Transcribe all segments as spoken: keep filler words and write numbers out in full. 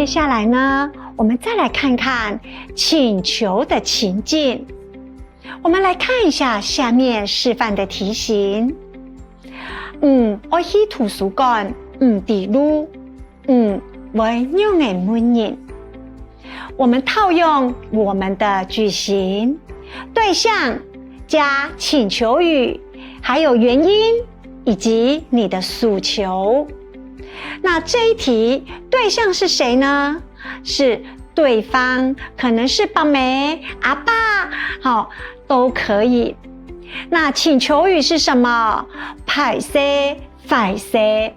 下来呢，我们再来看看请求的情境。我们来看一下下面示范的题型。嗯，愛去圖書館，毋知路，嗯，會仰仔問人？我们套用我们的句型，对象加请求语，还有原因以及你的诉求。那这一题对象是谁呢？是对方，可能是伯姆、阿爸，好，都可以。那请求语是什么？歹勢、壞勢。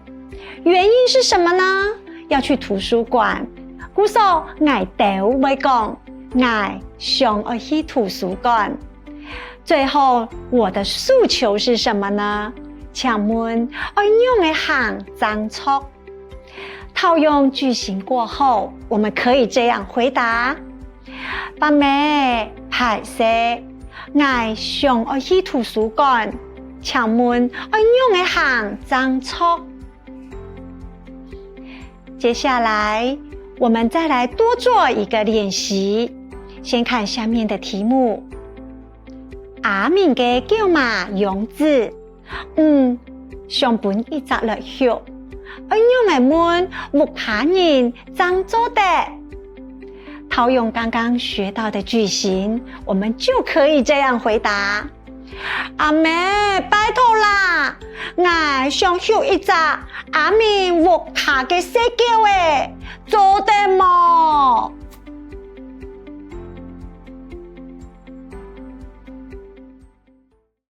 原因是什么呢？要去图书馆。故所，𠊎兜會講，𠊎想愛去圖书馆。最后，我的诉求是什么呢？请问，愛仰仔行正著？套用句型过后，我们可以这样回答：伯姆，歹勢，𠊎想愛去图书馆，请问愛仰仔行正著？接下来，我们再来多做一个练习。先看下面的题目：阿明个狗嫲養子，嗯，想分一隻來畜，愛仰仔問屋下人正做得？套用刚刚学到的句型，我们就可以这样回答：阿姆，拜託啦，𠊎想畜一隻阿明屋下个細狗仔，做得無？